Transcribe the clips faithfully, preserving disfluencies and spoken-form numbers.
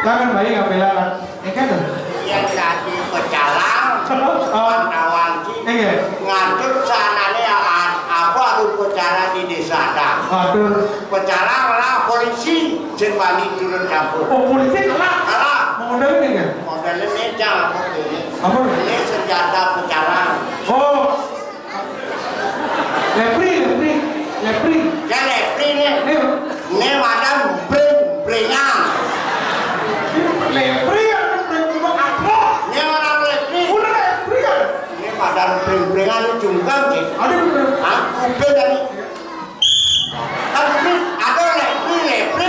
Tangan bayi ngambil anak. Ini kan? Yang tadi pecalang, oh, pantauan ki. Iya. Ngatur sanane a-, apa anu pecalang di desa ada. Atur. Pecalang lah polisi, sing wani turun campur. Oh, polisi kalah. Kalah. Model ini kan? Model ini jangan apa ini. Apa? Ini senjata pecalang. Oh. Lepri, lepri, lepri. Ya, lepri ne. Nih. Ne madan bring-bringan. Lepri yang bring cuma apa? Ne madan lepri. Udah lepri kan? Ne madan bring-bringan jungkang, Cik. Ada bener. Hah? Udah tadi. Kan ini ada lepri, lepri.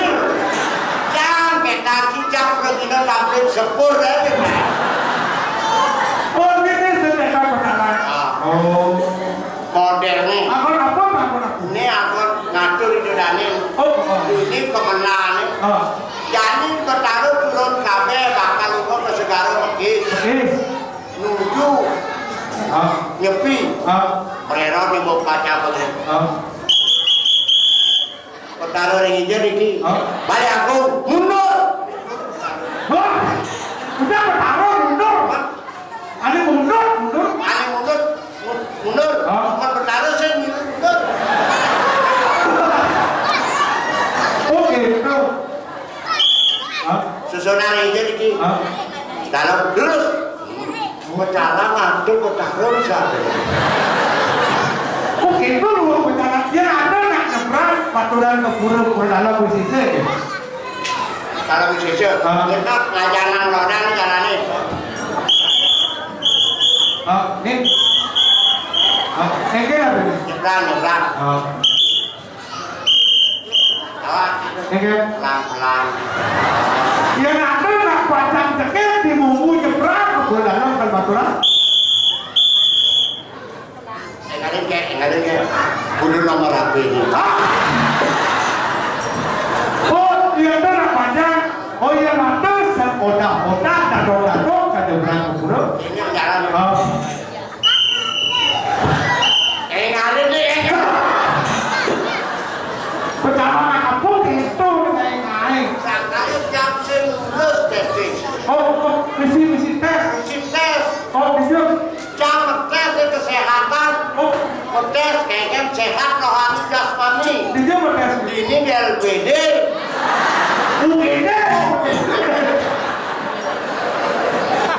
Jangan kita kijang pergi tampil sepur aja, Pak. Oh, ini senjata pecalang. Ah. Oh. Moderne. Agon apa, Pak? Agon apa? Ini agon ngatur itu dane. Oh, oh. Ini kemenane. Oh. Jadi Betara turun kabeh bakal lunga ke Segara Megis. Megis. Nuju. Ah. Nyepi. Ah. Prero di bawah kaca begini. Ah. Betara ring ija niki. Ah. Balik aku mundur. Wah. Udah Betara mundur. Hah? Ane mundur, mundur. Ane mundur, mu-, mundur. Hah? Mun Betara sing mundur. Oh, gitu. Hah? Susunan ija niki. Hah? Dalam terus. Betara ngadep Betara bisa. Oh, gitu lho, Betara. Ya, ada nak nyebrang, baturan ke pura, pura dalam posisi. Kalau bisa, ah, kita ngajanan roda nih carane. Ah, nih. Ah, engke apa ini? Nyebrang, nyebrang. Ah. Awas. Engke. Pelan-pelan. Ya, nanti nak pacang cekek di mumbu nyebrang, ke dalam kan baturan. Engalin ke, engalin ke. Kudu nomor H P ini. Ah! Oh, iya, itu namanya. Oh, iya, nanti sekolah-kolah, dado-dado, kada berang ke pura. Ini yang jalan. Oh. Engalin ke, engalin. Pertama, aku itu, engalin. Sangkanya jam sembilan belas, testing. Oh, oh, misi, misi tes. Misi tes. Oh, misi. Cang ngetes kesehatan. Oh. Ngetes kengken sehat rohani jasmani. Di dia ngetes. Ini di L P D. U G D.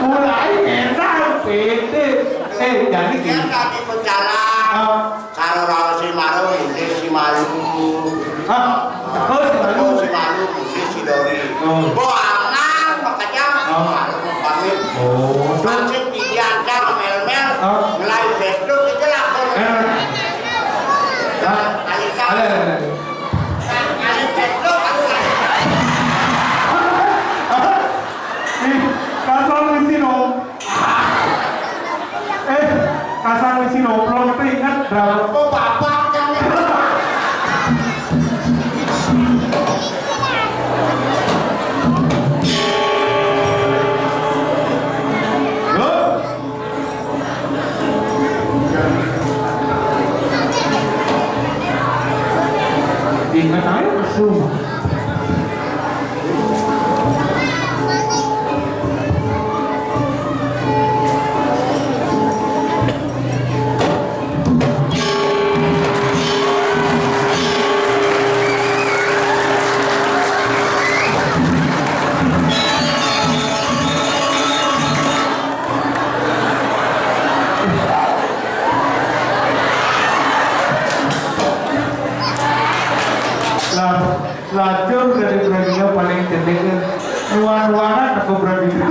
Mulai enak L P D. Eh, jadi gini. Yang kami berjalan. Ah. Karo raos si Maru, ini si Malu. Hah? Oh, si Malu. Oh, si Malu, ini si Dori. Oh. Bo anang, makanya, oh, Malu mau pamit. Oh. Maksud diantar mel-mel, oh, ngelai beduk itu lah. Eh. Hah? Alika. Ada, ada, ada. Ngalih beduk, aku ngalih. Ih, kasar di sini, Om. Eh, kasar misi nomplong itu ingat berapa? Oh, bapak yang Loh? Ingat aja, Mas. Lah, lacur dari Bragina paling cendek. Nuan-nuanan aku Bragina.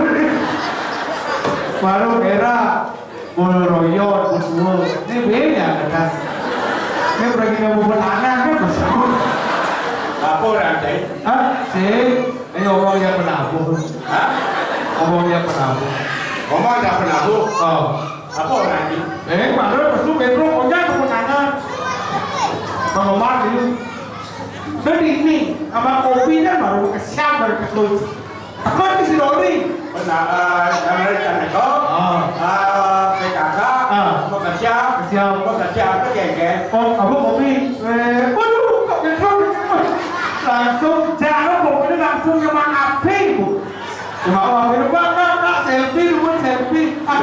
Baru era Bulu royon, bulu. Ini beda, kan? Ini Bragina bukan anak, kan? Apa orang, Cai? Hah? Si, ini ngomong yang penabuh. Hah? Ngomong yang penabuh. Ngomong yang penabuh? Oh. Apa orang ini? Eh, padahal pesu Pedro punya kemenangan. Penggemar ini. Dan ini, sama kopi kan baru kesian dari ketujuh. Aku di Sidori. Benar, eh, yang dari Kaneko. Ah. Eh, P K K. Ah. Pekerja. Siap. Pekerja apa, Gege? Oh, apa kopi? Eh, waduh, kok gitu? Langsung, jangan pokoknya langsung yang mana api, Bu. Cuma, oh, ini, Pak, Pak, Pak, selfie dulu, selfie. Ah,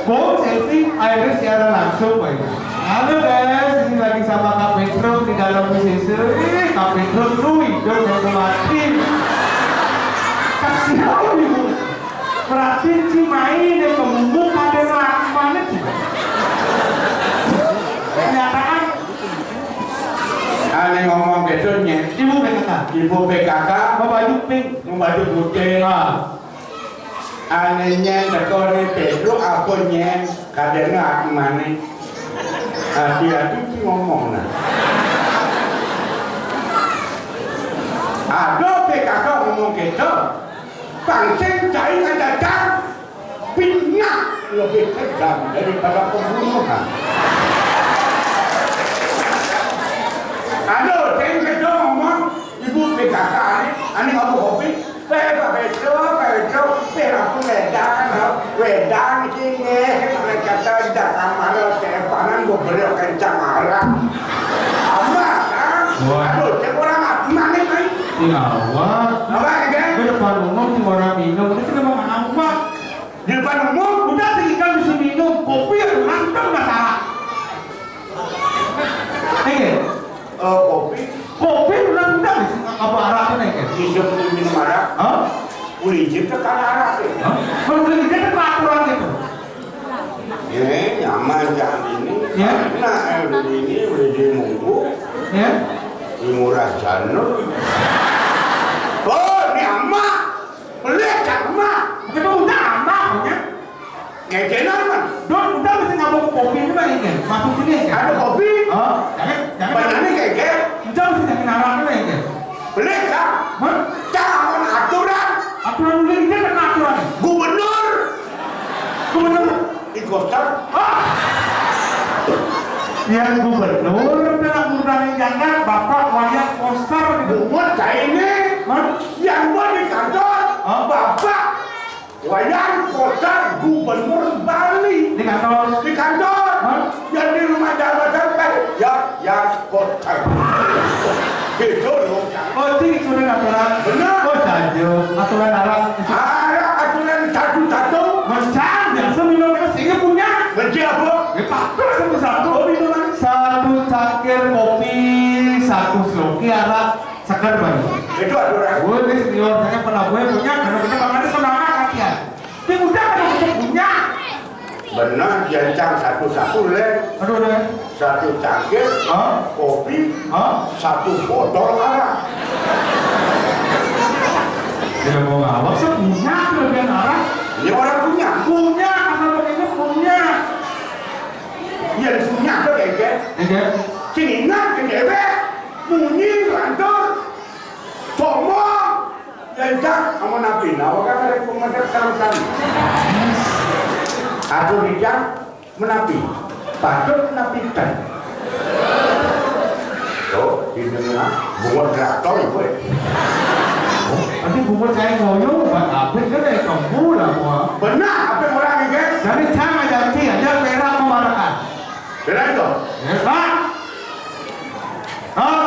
bohong, selfie. Akhirnya siaran langsung, Pak. Halo, guys, ini lagi sama Kak Petro di dalam B C C. Ih, Kak Petro tuh hidup dan mati. Kasihan, Ibu. Perhatiin si Mai deh, kemumuk ada lakuannya, sih. Kenyataan. Ane ngomong gitu, Nyet. Ibu P K K. Ibu P K K. Mau baju pink. Mau baju putih. Ah. Ane, Nyet, teko ne Pedro apa, Nyet? Kadene aku maneh. Hati-hati ki ngomong, nah. Ada P K K ngomong gitu. Pancen cai ngadadak fitnah lebih kejam daripada pembunuhan. Aduh, cai gitu ngomong, Ibu P K K ane, ane ngomong kopi. Eh, Pak Pedro, Pak Pedro, piraku wedang, wedang iki nggih, kata ida kamar teleponan mbok berok kencang arah. Amat, kan? Wah. Aduh, cek orang mati, mati, mati. Iya, wah. Apa, ya, kan? Di depan umum, sing ora minum, itu cuma amat. Di depan umum, udah sing ikan bisa minum, kopi ya, langsung udah salah. Iya. Eh, kopi. Kopi udah, udah bisa apa arahnya, kan? Bisa minum arak. Hah? Boleh juga kan arak, ya? Hah? Kalau boleh juga kan aturan gitu. Ini nyaman, jangan ini. Ya. Nah, eh, ini boleh di munggu. Ya. Di Ngurah Janur. Oh, ini amak. Boleh, Cak Emak. Itu udah amak, ya. Ngegenan, man. Don, udah mesti ngabuk kopi ini, man, ini. Masuk sini, ya. Ada kopi? Oh, jangan, jangan. Banyak nih, kayak, kayak. Udah mesti jangan narang ini, ya. Boleh, Cak? Hah? Cak, amun aturan. Aturan udah ini kan aturan. Gubernur. Gubernur. Di kota. Ah. Yang gubernur dalam urusan yang janda, Bapak Wayan Koster. Bungut saya ini. Hah? Yang gua di kantor, hah? Bapak Wayan Koster, Gubernur Bali. Di kantor. Di kantor. Hah? Yang di rumah jabatan kan, ya, ya, Koster. Gitu loh. Oh, itu aturan. Benar. Oh, saja. Aturan arak. Arak aturan satu-satu. Mencang, biasa minum itu sehingga punya. Mencang apa? Ya, Pak, terus satu-satu. Oh, minuman. Satu cangkir kopi, satu sloki arak, seger banget. Itu aturan. Gue ini senior, saya pernah gue punya, karena punya makanya semangat latihan. Dia udah kan punya. Benar, jencang satu-satu, Le. Aduh, Le. Satu cangkir, hah? Kopi, hah? Satu botol arak. Tidak mau ngawak, saya punya kelebihan arak. Ini orang punya. Punya, asal begini punya. Iya, punya tuh, Keke. Iya. Sini, nak, ke dewek. Munyi, lantur. Sombong. Ya, Ijang, kamu napi? Nah, orang ada yang menghadap sama kami. Aku, Ijang, menapi. Patut napi kan. Tuh, di dunia, bunga traktor, ibu, ya. Oh, nanti bunga saya ngoyo, buat apa kan, eh, kamu lah, semua. Benar, apa orang ini, kan? Jadi, jangan, jangan, jangan, perak memarakan. Benar itu? Ya, Pak. Hah?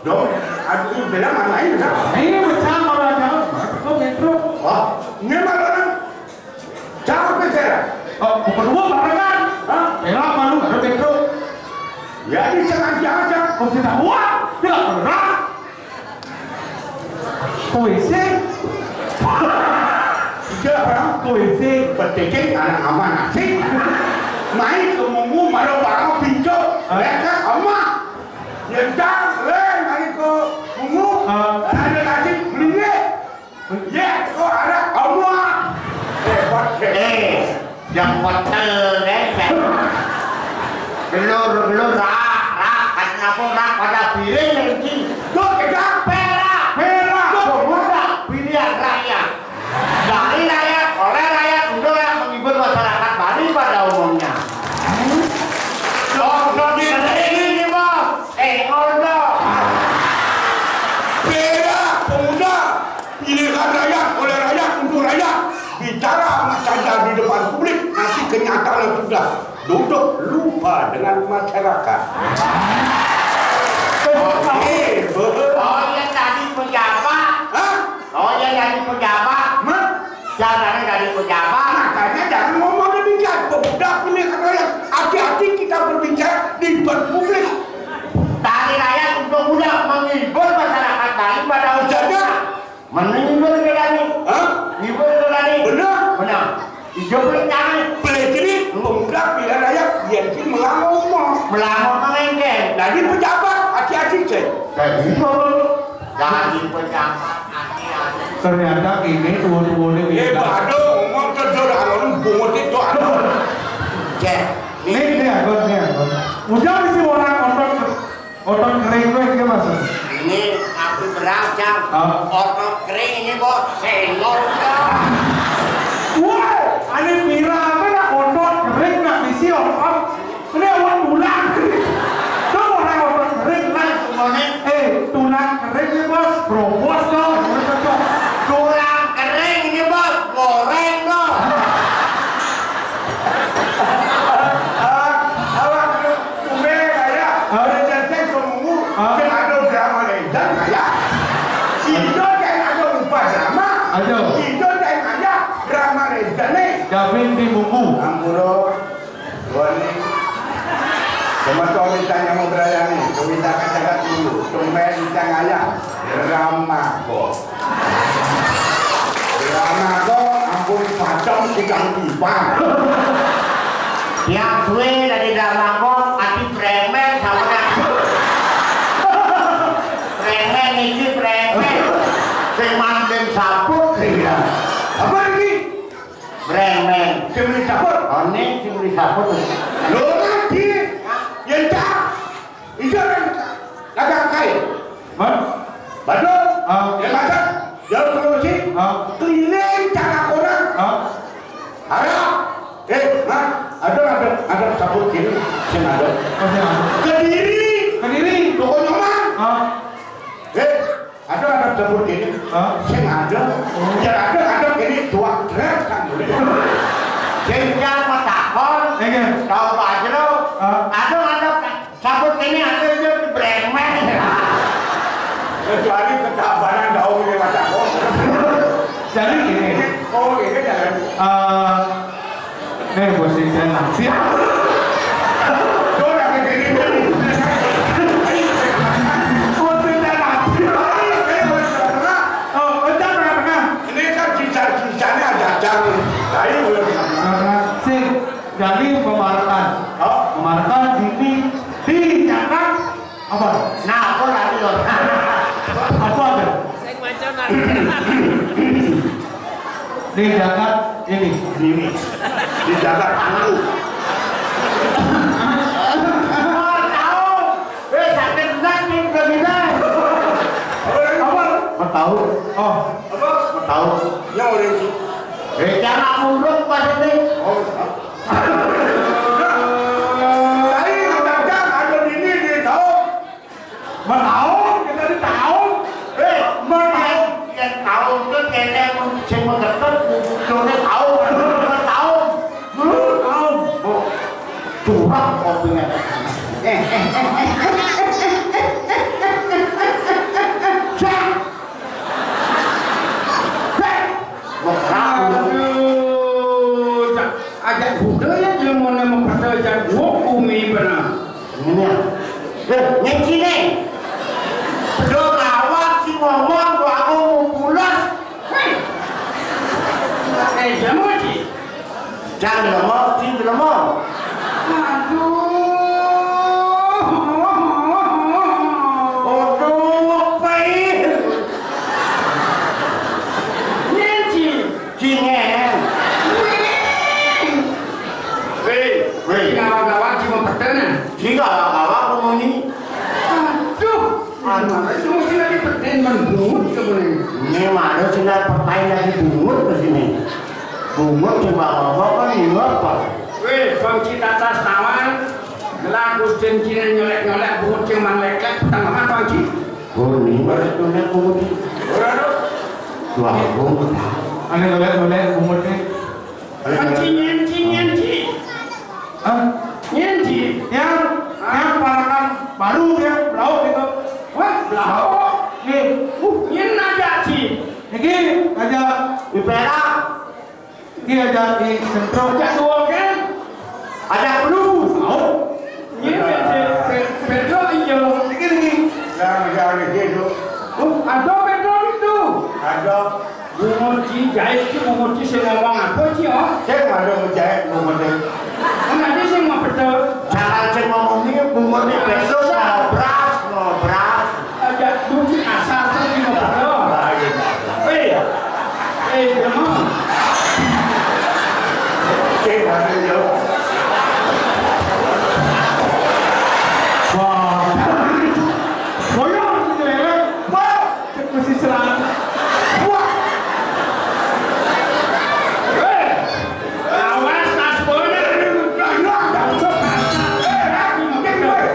Dong, aduh, bela mana ini, kan? Ini pecah malah jauh. Kok metro? Oh, ini malah orang. Jauh pecah. Oh, bukan gua barengan. Hah? Bela malu ada metro. Ya, ini sengaja aja. Kok tidak kuat? Tidak pernah. Kowe sing. Iya, Bang. Kowe sing. Petike anak aman asik. Mai ke mungu maro bang pinco. Hah? Lek ama. Yen tak, le, mai ke mungu. Hah? Ada nasi, beli. Ya, kok ada ama. Repot, repot. Eh, yang pecel, kan? Gelur, gelur, rak, rak. Kan kenapa rak pada piring, iki? Tuh, kita. Perak. Perak. Tuh, perak. Pilihan rakyat. Dari rakyat, oleh rakyat, untuk rakyat, menghibur masyarakat Bali pada umumnya. Contoh di negeri ini, Bos. Eh, contoh. Perak, pemuda. Pilihan rakyat, oleh rakyat, untuk rakyat. Bicara sama saja di depan publik, nanti kenyataannya sudah duduk lupa dengan masyarakat. Oke, betul. Oh, yang tadi pejabat. Hah? Oh, yang tadi pejabat. Hah? Mana nyumbul ke lani? Hah? Nyumbul ke lani? Bener? Bener. Ijo pun jangan. Boleh jadi pemuda pilihan raya, biar dia melangau mah. Melangau mah ngengkeng. Jadi pejabat, hati-hati, cek. Jadi pejabat, hati-hati. Ternyata ini tua-tua ini Eh, bisa. Bado, ngomong ke dia, orang bungut itu, aduh. Cek. Nih, nih, Agot, nih, Agot. Ujang isi orang otot, otot kering gue, dia masuk. Ini aku berang, Cang. Hah? Otot kering ini, Bos. Senggol, Cang. Wah, ane viral apa nak otot kering, nak isi otot. Ini awak tulang. Tuh orang otot kering, nah. Semuanya. Eh, tulang kering nih, Bos. Brobos dong. Tulang kering ini, Bos. Goreng dong. Ah, awak tu, tumben kaya. Ah. Ada cek semua. Ah. Cek ada drama legend kaya. Ijo cek ada upah drama. Ayo. Ijo cek kaya drama legend nih. Gavin di Munggu. Ampuro. Wani. Semeton ditanya mau berayani, kewindakan jagat dulu. Tumben ditanya ayah. Drama kok. Drama kok, ampun, padam tigang tiban. Tiap gue dari drama kok, ati premen sama dah. Premen ini premen. Sing manten sabuk, iya. Apa ini? Premen. Sing beli sabuk? One sing beli sabuk. Lo lagi. Ya, cak. Ijo kan. Kagak kai. Hah? Badut. Ah. Ya, macam. Jalur promosi. Ah. Keliling cara orang. Ah. Harap. Eh, Mak, ada, ada, ada sabuk gini. Sing ada. Oh, sing ada. Kediri. Kediri. Toko Nyoman. Ah. Eh, ada, ada sabuk gini. Hah? Sing ada. Oh. Ya ada, ada gini. Dua truk kan boleh. Sing yang matakon. Iya. Tahu Pak Jero. Ah. Ada, ada. Sabuk ini ada aja di bremen. Kecuali ketabanan daun ini macam apa. Jadi gini. Oh, ini jangan. Eh, nih, bos ini nanti. Tuh, lagi gini, nih. Bos ini nanti. Oh, pecah tengah-tengah. Ini kan sisa-sisanya ada cang. Lain belum. Tengah-tengah. Sip. Jadi pemarakan. Oh. Pemarakan di, di, di Jakarta apa? Nah, apa lagi, Lor? Apa ada? Saya baca nanti. Di Jakarta ini. Ini. Di Jakarta dulu. Oh, tahu. Eh, sakit benar nih, udah gini. Apa? Mau tahu? Oh. Apa? Mau tahu? Ya, udah sih. Eh, jangan murung pas ini. Oh, Tadi ngadagang ada dini di taun. Mataun, kita di taun. Eh, mataun. Yang taun tu kena sing mengetet, ujungnya taun. Mataun. Dulu taun. Oh, curang kopinya. Eh, eh, eh, eh. Cak. Cak. Mesra. Aduh, Cak. Ajak budaya jelema nama kata Cak Gua Umi benar. Ini. Eh, nyeci nih. Udah ngawak si ngomong, gua mau pulas. Hei. Eh, jamu, Ci. Jangan lemah, Ci, lemah. Aduh. Aduh, pahit. Nyeci. Cingen. Weh, weh. Kawan-kawan cuma petenan. Sehingga kawan-kawan ngomongin. Aduh, mana itu mesti lagi peten, man, bungut ke mana? Ini mana sih, nak, pertain lagi bungut ke sini? Bungut cuma apa kan ini apa? Weh, Bang Citatas tawan, ngelaku cincin nyolek-nyolek, bungut cuma lek-lek, pertama kan, Bang Ci? Oh, ini baru itu nak bungut. Ora, ora. Wah, bungut. Aneh nyolek-nyolek bungut nih. Ci, nyen, ci, nyen, ci. Hah? Nyen, ci. Yang, yang parakan baru ya, belauk gitu. Wah, belauk. Nih. Uh, nyen aja, ci. Niki aja di Perak. Niki aja di Sentro. Aja dua kan? Aja perlu. Tahu. Nyen, ci. Pe-, Pedro, iya. Niki, niki. Yang, yang niki itu. Uh, ada Pedro itu. Ada. Jahit ki bungut ki sing ngomong apa ki, oh? Sing ada ngejahit bungut ki. Ana iki sing mau betul. Jangan sing ngomong iki bungut iki besok ngobras, ngobras. Aja duki asal sing mau betul. Lah, iya. Eh, eh, ya mau. Sing ada ya. Wah. Boyong, gitu ya. Wah. Cek mesti serang. Wah. Hei, awas tas bola. Lah, iya, nggak usah. Eh, aku mungkin, weh.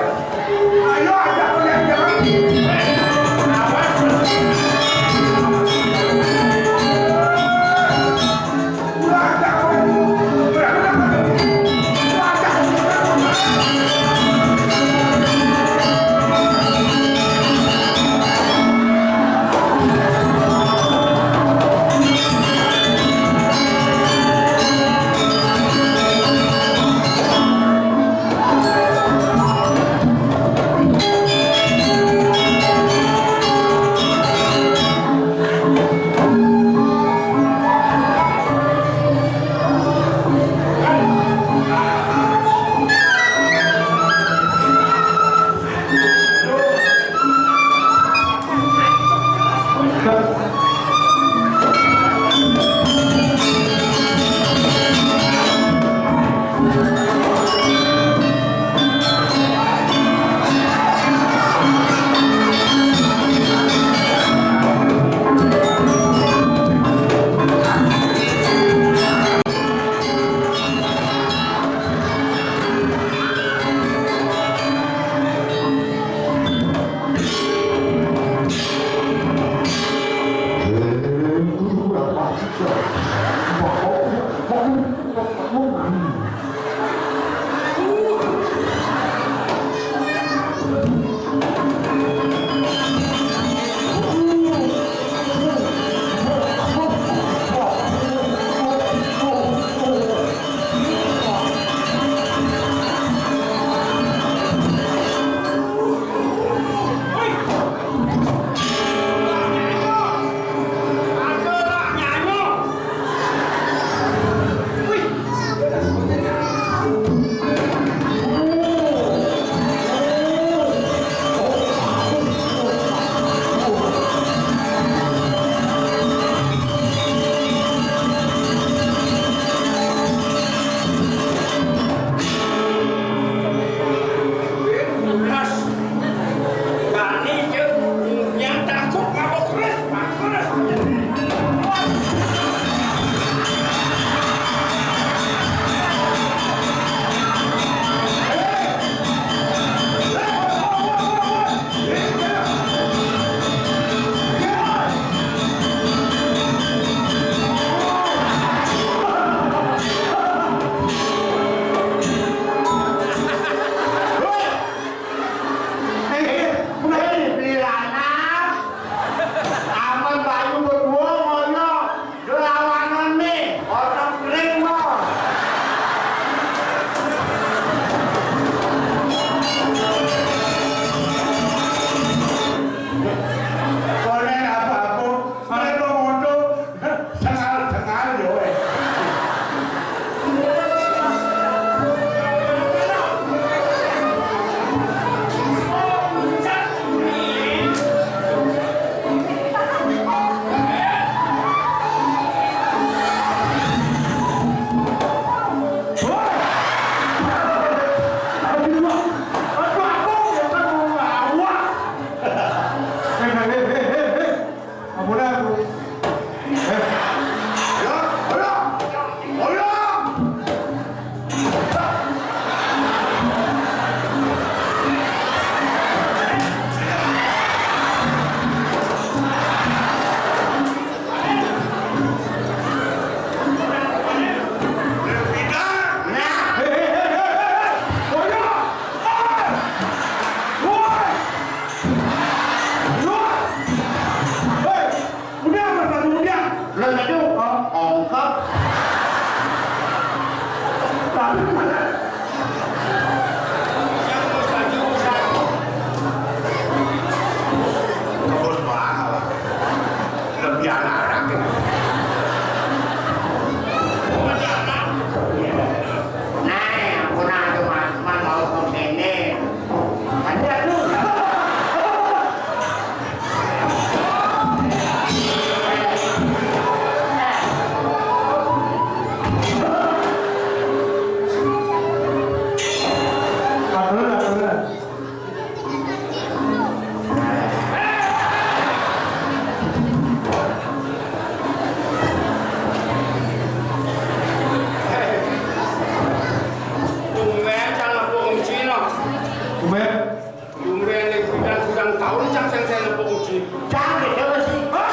Taun cang sing saya nepuk uji. Cang, ya, siapa sih? Hah?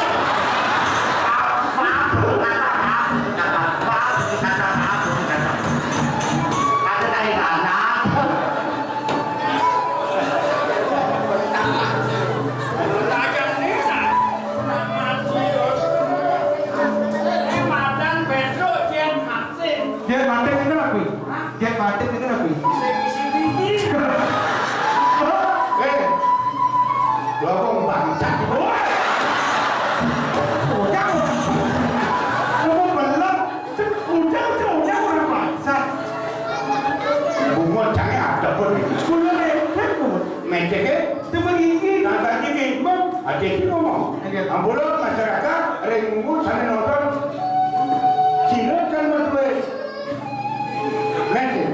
Maaf, maaf, maaf, maaf, maaf, maaf, maaf. Ada dari mana? Tajam nih, nah. Ini madan besok, Jen Matin. Jen Matin itu apa? Hah? Jen Matin itu apa? Sing isi biji. Eh, lobong bangsat. Woi. Ucap. Ngomong belum. Ucap, ucap, ucap orang bangsat. Bunga cangnya ada pun. Kulo lepet, Bu. Meceke. Temen iki. Kata gini, Bang. Ada iki ngomong. Iya. Ampura masyarakat, ring minggu sampe nonton. Jilat kan metu wis. Mecek.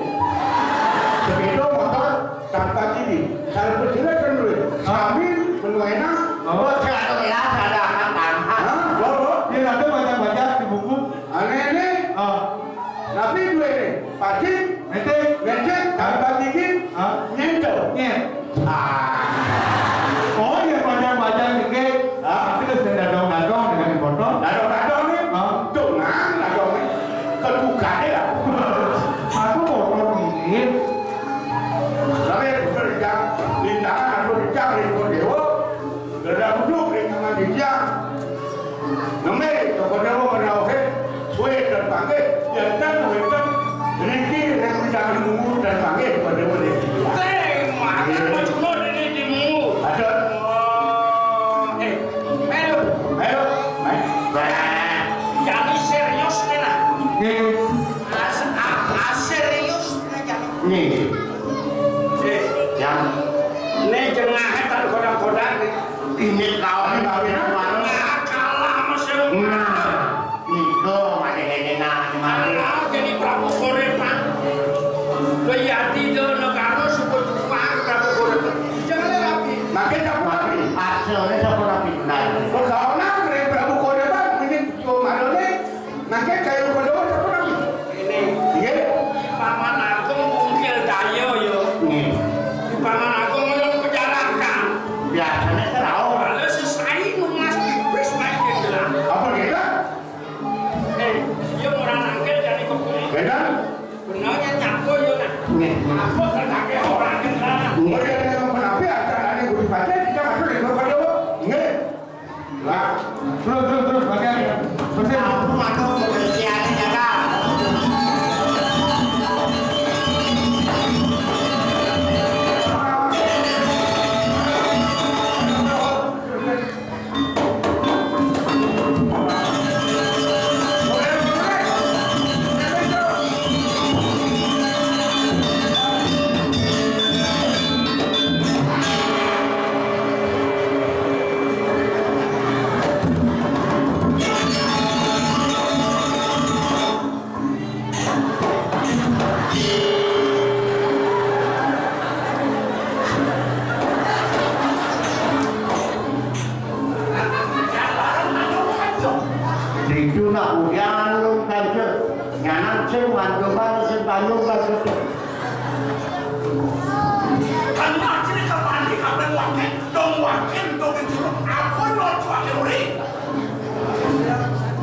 Sepeda motor tanpa gigi. Sampe jilat kan metu wis. Sambil menu enak. Oh. Buat seratus gelas ada akan tanpa. Hah? Loh, loh. Dia nanti baca-baca di buku. Aneh ini. Oh. Tapi duwe pacing, metik, metik, tanpa gigi, hah? Nyentuh. Nyet. Ah. Oh, ya, panjang-panjang dikit. Hah? Tapi terus dadong-dadong dengan foto. Dadong-dadong nih. Hah? Dongan dadong nih. Ketukane lah. Aku foto ini. Tapi aku kerja, lintangan aku kerja, ring Dewa. Dadak duduk ring tengah dijang. Ngemé, Joko Dewa ngraosé, suwé dan panggih, yén ten wénten, niki ring widang nunggu dan panggih Joko Dewa niki. Sing, matur nuwun niki dimu. Ada. Oh, eh, melu. Melu. Melu. Jani serius nih, nah. Nggih. As-, a-, a-, serius nih, jani. Nggih. Eh, yang ini jengahé tak godang-godang nih. Ini kawan kawin mana? Nah, kalah Mas. Nah, itu masih ini nah, mati. Kalah jadi Prabu Gorepan. Kayati do negara suku Jepang Prabu Gorepan. Jangan rapi. Makin tak rapi. Aslinya siapa rapi? Nah, pergaulan dari Prabu Gorepan ini cuma nih. Nangkep kayu kedua sapa lagi? Ini. Iya. Paman Agung mungkil daya ya. Nih. Paman Agung yang penjarakan. Biasanya kan tahu. Kalau si Sai numas pipis main dia bilang. Apa dia? Eh, dia orang nangkep jadi kebun. Benar? Benarnya nyapa ya nak. Nih. Apa terkait orang yang sana? Nih. Oh, iya, iya, kenapa acaranya Budi Pacar kita masuk di Bapak Dewa? Nih. Lah, terus, terus, terus, bagian. Bersih. Aku mah tuh kebersihannya jaga. Ditu nak udian lu kanca. Nyanan sing mandoman sing tandung kanca. Kan mati ni kapandi kaping wakin, dong wakin, dong itu. Apa lu cuakin uri?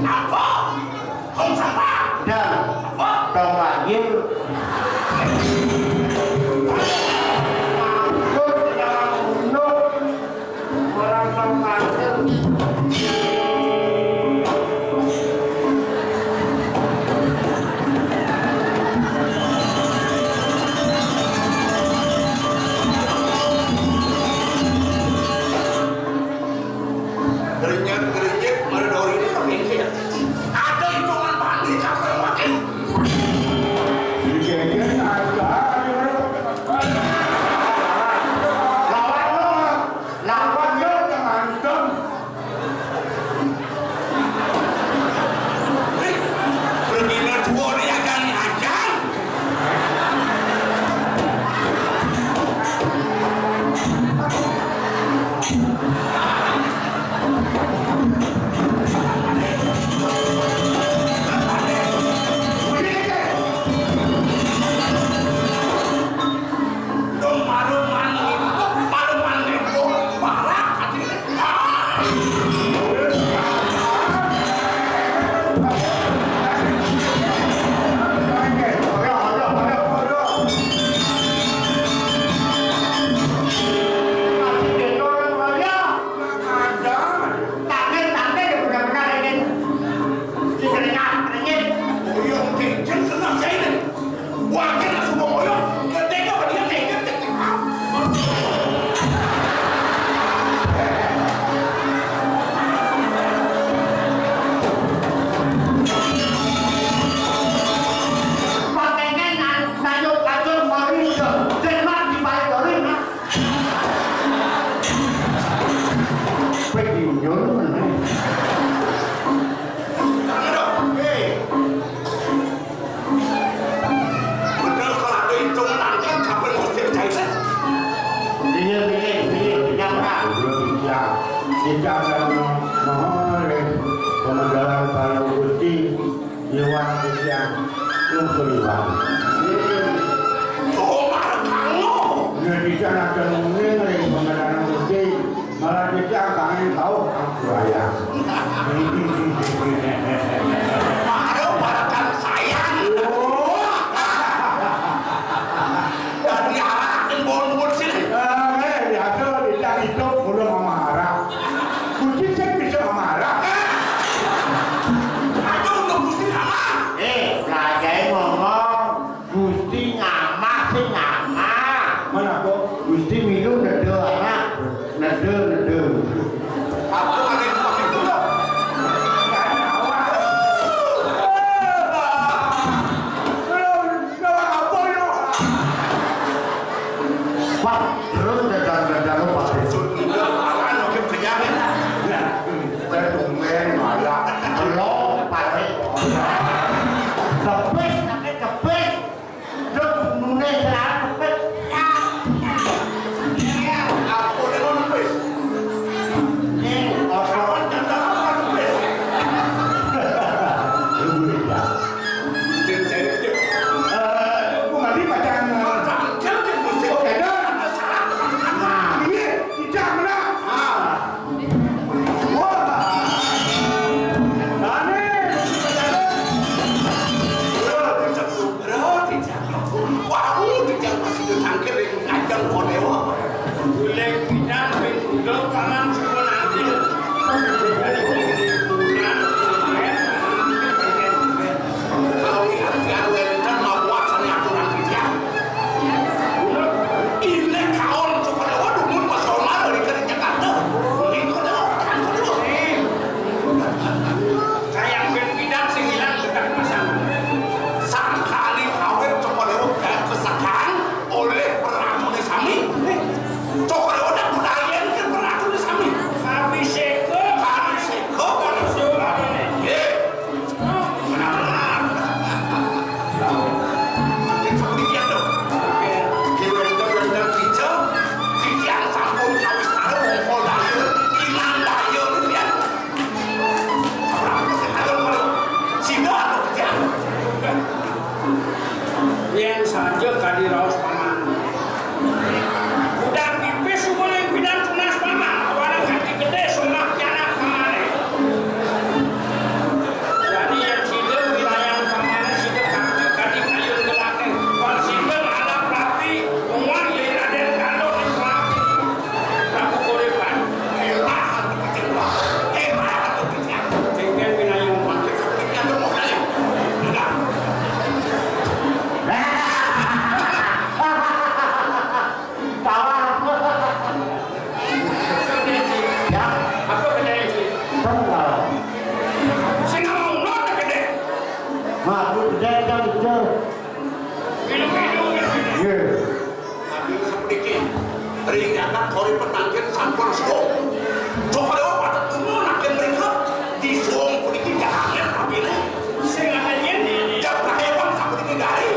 Apa? Tong sampah. Dan apa? Tong banjir. Maksud dalam gunung. Orang tong banjir. Titah dalem maha ring pamedalan para Gusti, nyuwun titiang numpun iwang. Cuma kanggo. Yen titiang nata nuning ring pamedalan Gusti, malah titiang kangen kauh ampurayang. Mara balakan sayang. Oh. Dadi arak ning bawon sini. Eh, eh, biasa titiang idup kudu mamarak. Gusti sing bisa mamarak. Aduh, untuk Gusti Rama. Eh, belajahe ngomong, Gusti ngamah sing ngamah. Mana kok Gusti milu neda anak, neda, neda. Apa ada yang pakai gula? Wah, terus dadang-dadang lu pasti. Enggak, akan makin kenyang. Ya, saya tumben malah. Belum, pasti. Tepis, pakai tepis. Duk nune celana tepis. Apa dia mau tepis? Ning, apa? Kawan jangan apa tepis. Lu ya. Cek, cek, cek. Eh, aku ngerti bacaan. Bacaan, cek, cek, cek. Oke, dah. Nah, ini tidak menang. Ah. Wah. Aneh. Wah, titiang masih ditangkil ring Kanjeng Kodewa. Golek pidan ring Budo Paman Sukunanti. Kawitan tiang wénten mabuat sané aturan titiang. Iné kaon Sukodewa dumun pasomar ring Jakarta. Ring Kodewa, Kodewa. Kayang ben pidan sing ilang sudah pasang. Sangkaning awet Cokoléo kakesekan olih peratuné sami. Cokoléo dak kudayan ke peratuné sami. Kami seko, kami seko, kami seko. Nggih. Benar-benar. Makin seperti itu. Nggih, wénten, wénten kica, titiang sampun kawis karo wong Poldaya, Inandaya, nggih. Yén saja kadi raos paman. Udah pipis subuh ning pidan tunas paman, awanan kaki gedé somah pianak pamané. Dadi yén sida wilayah pamané sida kaki kadi kayun gelaké, pan sida ngalap rapi, muat yé Radén Galuh ing Prabu Uripan. Hebat atuh kecil. Hebat atuh kecil. Cengkeh pinayung. Tawar. Ya. Apa gedé iki? Tengah. Sing ngomong lo gedé. Aku gedé kan itu. Minum, minum, minum. Iya. Nabi sapuniki, ring jagat Kori Penangkin sampun suwung. Coba lewat patut umur nakin mrika. Di suwung puniki jahangan nabiné. Sing ada nyén ini. Jam kahewan sapuniki gari.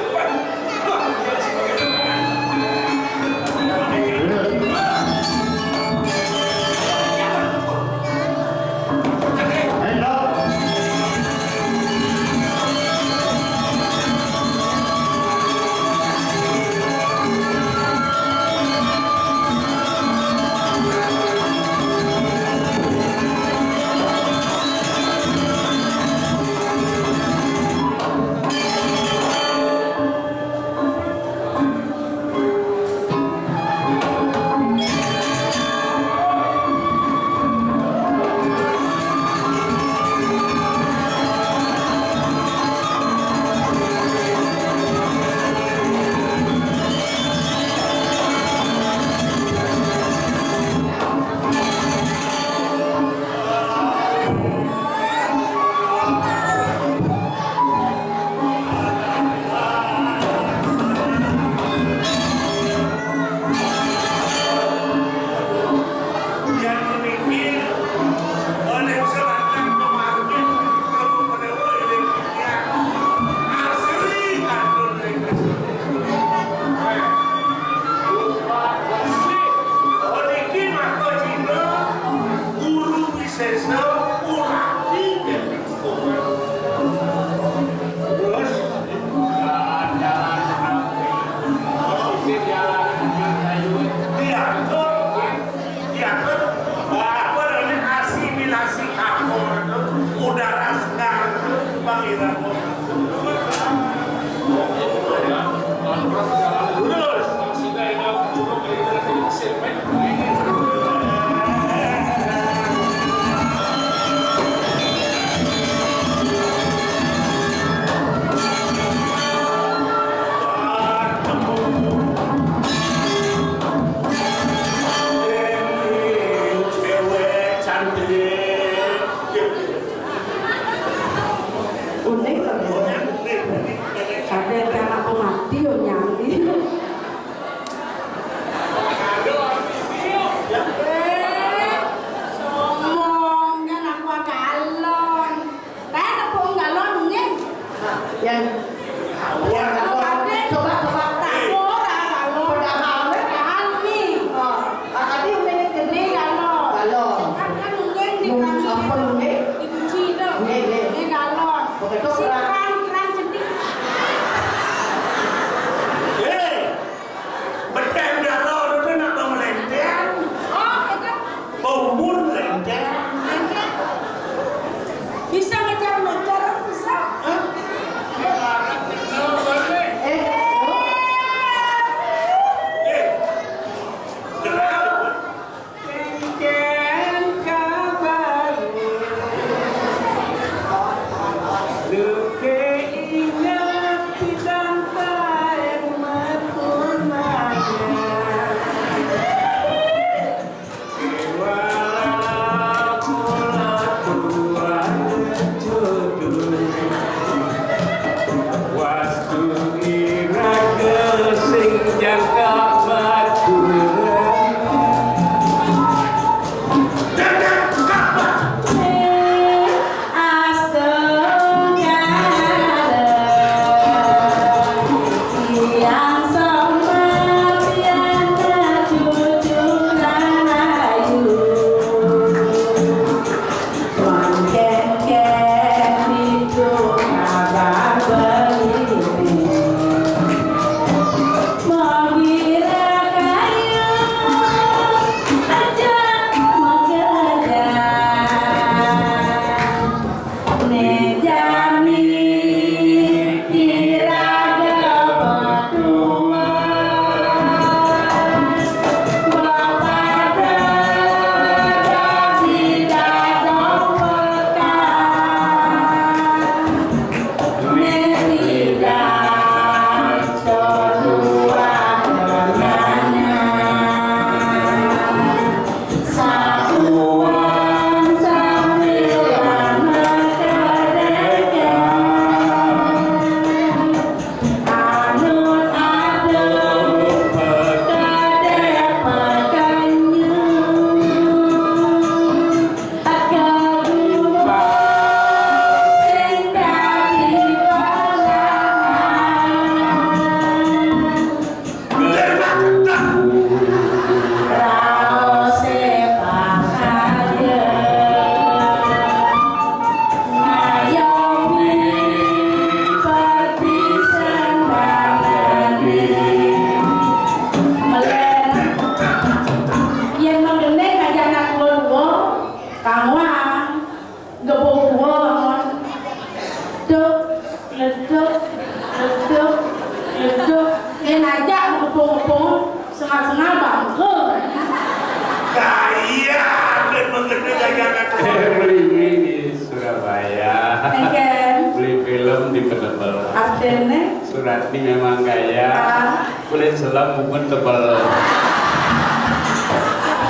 Beli mie di Surabaya. Eken. Beli film di Penebel. Artine? Suratni memang gaya. Ah. Kulit selam, mumun tebel.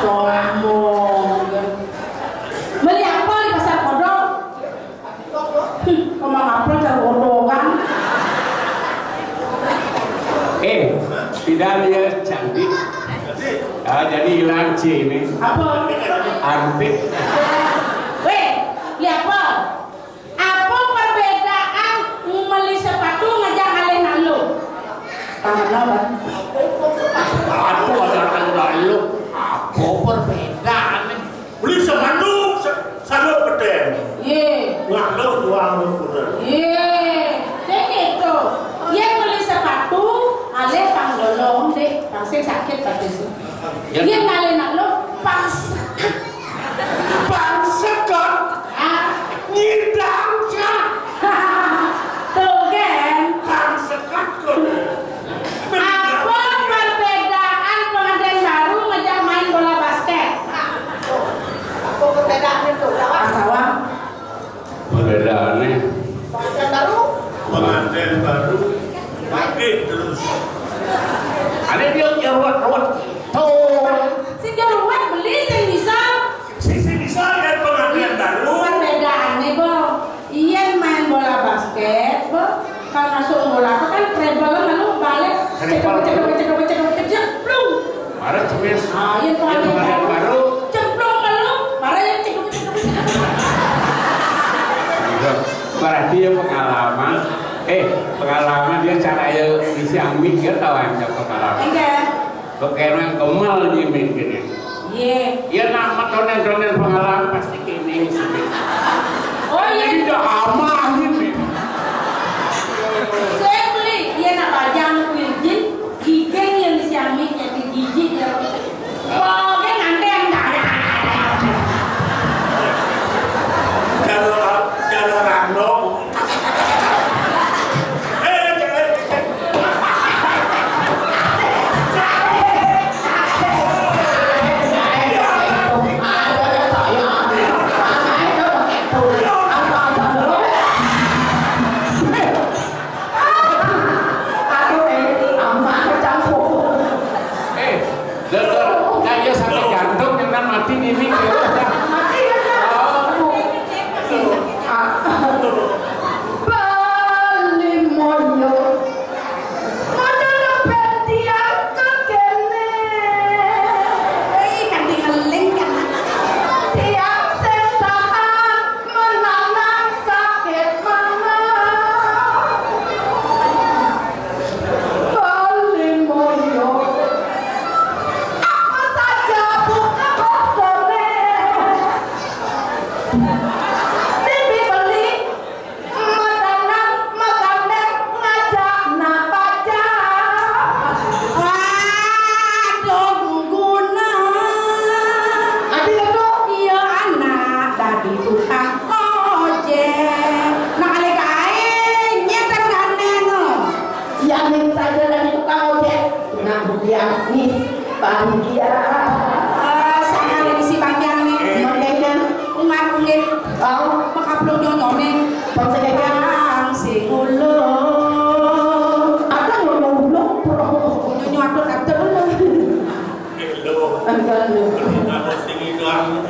Sombong. Beli apel di Pasar Kodok? Hmm, kemang apel cara Kodok kan? Eh, tidak, dia cantik. Ah, jadi hilang C ini. Apa? Artik. Weh, lihat apa? Apa perbedaan meli sepatu ngejang alih nak lu? Tangan apa? Aduh, ada tangan lu. Apa perbedaan? Beli sepatu, se-, sanduk peteng. Ye. Ngak lu jual lu kuda. Ye. Sing gitu. Ye meli sepatu, alih pang golong, dek. Pang sing sakit, pasti sih. Ya. Ye ngalih nak lu, pang sekat. Pang sekat. Ah. Nyidang, Cak. Tuh, kan? Pang sekat, kok. Apa perbedaan pengantin baru ngejak main bola basket? Apa perbedaannya tuh, lawan? Apa? Perbedaannya? Pengantin baru? Pengantin baru. Lagi terus. Ada dia yang ruwet-ruwet. Tuh. Sing ruwet beli, sing bisa. Sing, sing bisa ya pengantin baru. Perbedaannya, Bo. Iyan main bola basket, Bo. Kalau masuk bola apa kan, dribble lalu balik. Dribble. Cedok, cedok, cedok, cedok, cedok, plung. Marah cepis. Ah, iya, ya, pengantin baru. Cemplung lalu, marah ya, cedok, cedok, cedok. Iya. Berarti ya pengalaman. Eh, pengalaman dia cara ya isi amik dia tahu aja pengalaman. Enggak. Kok kena kemal dia mikirnya. Iya. Ya, nama tonen-tonen pengalaman pasti kini sih. Oh, iya. Ini udah amah ini. Saya beli, iya, nak bajang kuil jin, gigeng yang isi amik, yang gigi ya. Pokoknya nanti yang ada. Kalau, kalau random, eh, Lho, lho, kaya sampe jantung yang nang mati mimik ya. Mati ya, Kak. Oh. Ah. Bali Moyo. Moyo lebet tiang kekene. Eh, kanthi ngeling kan. Tiang sing tahan. Menanam sakit mana? Bali Moyo. Apa saja buka bosone. Mimpi beli, menanam, mengamen, ngajak nak pacar. Waduh, guna. Ati itu? Iya, anak dadi tukang ojek. Nah, kali kae nyetel gandeng, no. Yamin saja dadi tukang ojek. Nak budian nih, bahagia. Eh, sama dari si Bang Yang nih. Mengkengkan. Ungat-ungit. Oh. Mekaplok nyonyone. Bang Sekekan. Bang sing ulung. Ada nyonyo ulung, bro. Nyonyo atut-atut ulung. Lho. Enggak, lho. Aku sing ilang.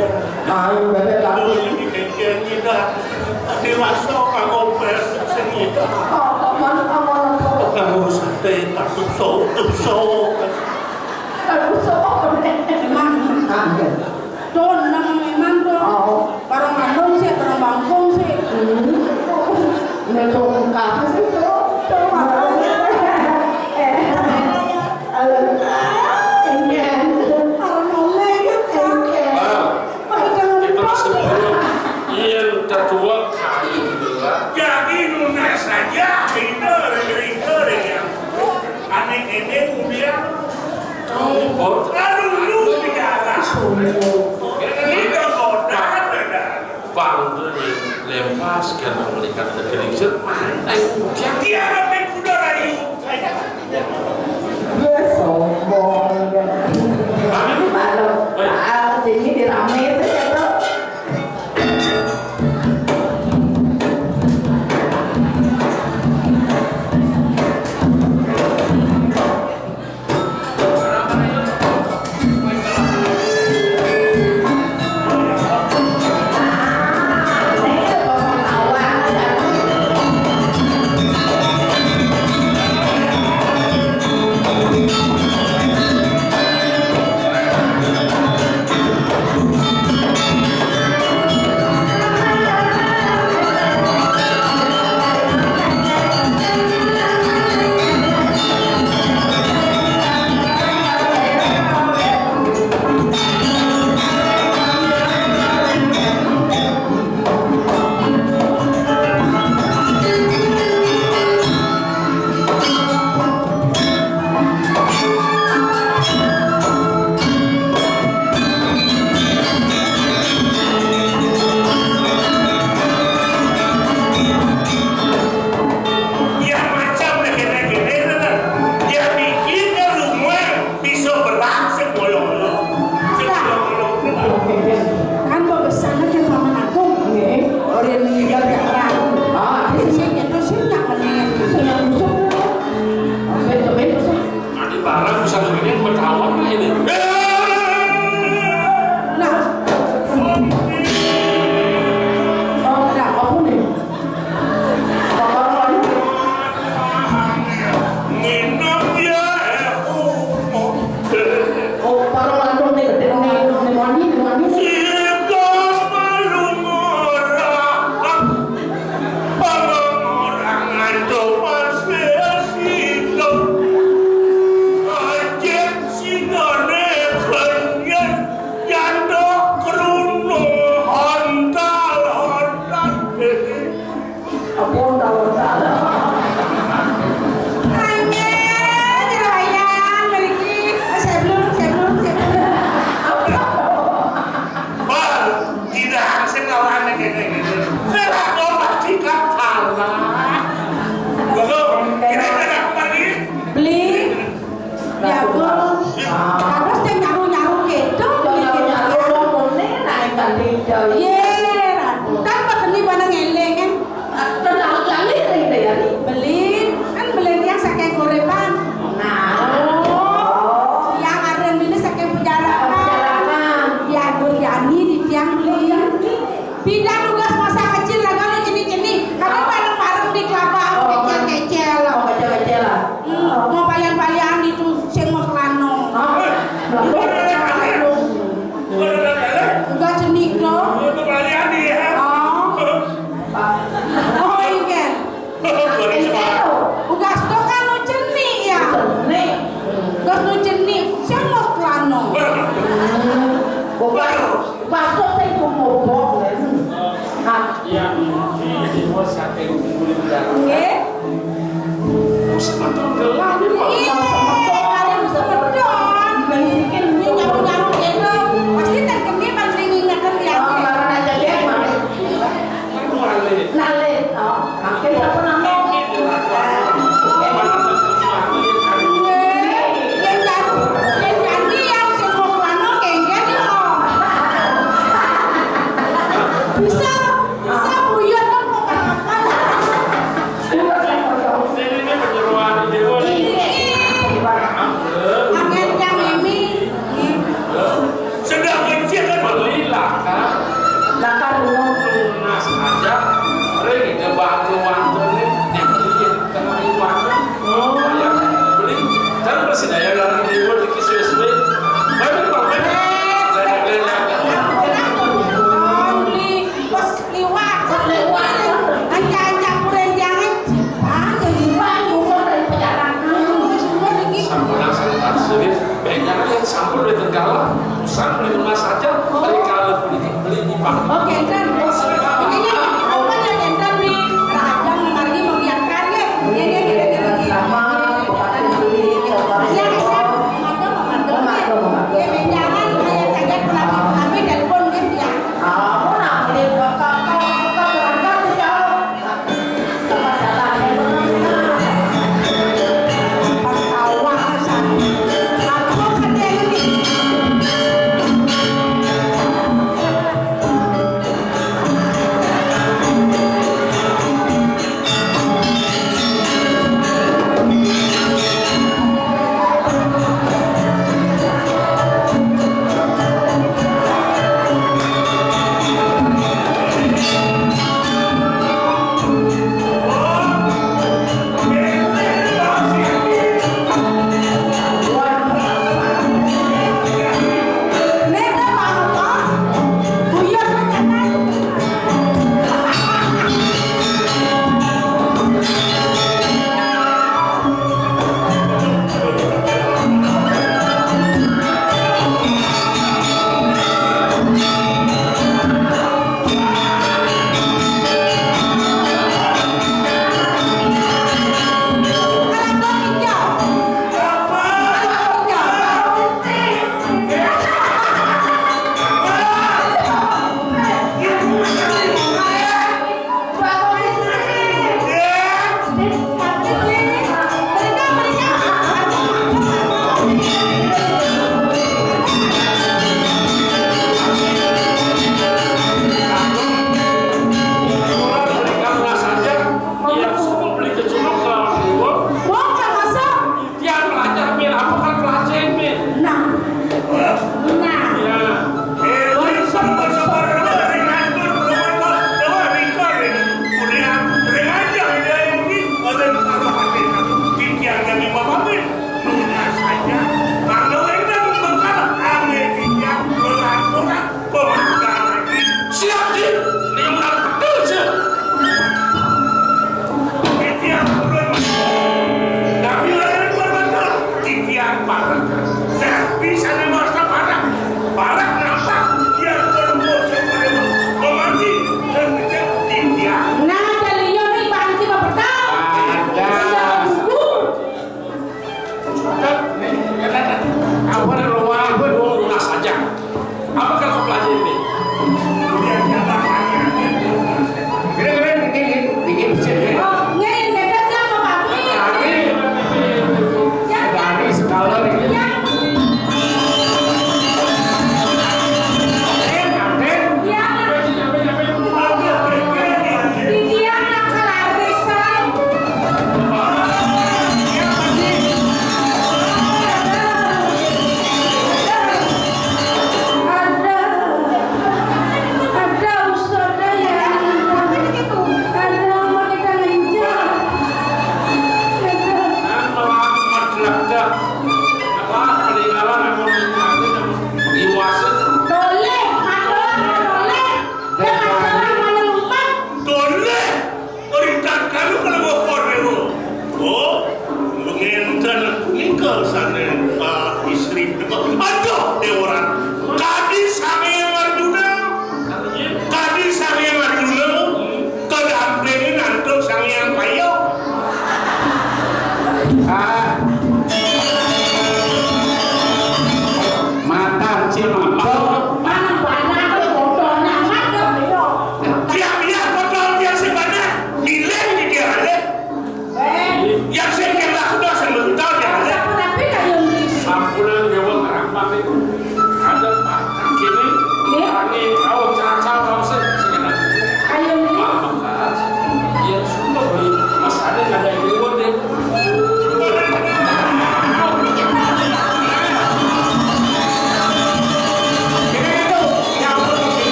Ayo, bebek lagi. Lho, iki kengken ilang. Dewasa kanggo pes sing ilang. Oh, aman, aman, aman. Kanggo sate, tak tupso, tupso. Aduh, sok. Emang. Ah, iya. Don, nang memang, Don. Oh. Barang Bandung sih, barang Bangkong sih. Hmm. Ini tuh, kafe sih, tuh. Tuh, Bangkong. Eh. Halo. Enggak. Halo, Mama, ya, Kak. Enggak. Bang, kita masih belum. Iya, udah tua kali, gitu, Pak. Jadi, lunas saja, gitu, gitu, gitu. Aneh-aneh, kemudian. Tuh, Bang. Lalu, lu bicara. Ini udah kota, beda. Bang, tuh, nih, lempas, kan, melihat ke gelingsir, mana yang hujan? Dia pakai kuda layu. Gue sombong, ya. Hah? Malu. Baik. Ah, jadi dirame saja, tuh. Yé, tanpa keni pada ngeleng kan. Terlalu lali dari daya ni. Beli, kan beli tiang saking gorepan. Nah. Oh, tiang aren beli saking pejalanan. Pejalanan. Ya, Gur Yani di tiang beli. Pindah tugas masa kecil laga lu jenih-jenih. Kami bareng-bareng di kelapa, oh, kecil-kecil. Oh, kecil-kecil lah. Hmm, mau palian-palian di tu sing mau kelano. Oh. Udah jenih dong. Itu palian nih ya. Oh. Oh, iya. Ugas to kan nu cenik ya. Cenik. Ugas nu cenik, sing mau kelano. Bukan, masuk sing kumobok. Ah, iya, ini bos saking kulit darah. Nggih. Semeton gelah nih, Pak. Ih, kalian semeton. Bisikin ini nyaru-nyaru gitu. Pasti tak kemi pasti ngingetin ya. Oh, barang aja deh, Mak. Nalit. Oh, makin sapa nang? Yen jan-, yen janji yang sing mau kono kengken yo. Bisa, bisa buyut kok kapan. Ini penyeruan dewa. Iki. Angen yang ini. Sudah kecil kan beli lah kan. Lah kan lu lunas aja. Ring ke batu wanten nih. Yang beli ya, tengah ini wanten. Oh, ya. Beli. Kan masih daya lari di luar dikit suwe-suwe. Baik, Bang, baik. Beli. Pas liwat, pas liwat. Anca-anca kuren jangan. Ah, jadi bang, bukan dari pejalan. Sampun asal asli, banyak yang sampun dari Tenggala, usah beli rumah saja, dari kalau beli, beli di bank. Oke, kan. Ini apa ya, kan, di Rajang, margi, mau diangkat, ya? Ini, ini, ini, ini. Sama, Bupati Beli, Bupati Beli. Ya, ya. Mantap, mantap. Mantap, mantap. Ya, jangan, kayak saja, penapi, penapi, telepon, kan, ya. Ah, mau nak beli, kalau, kalau, kalau berangkat, ya.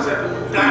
That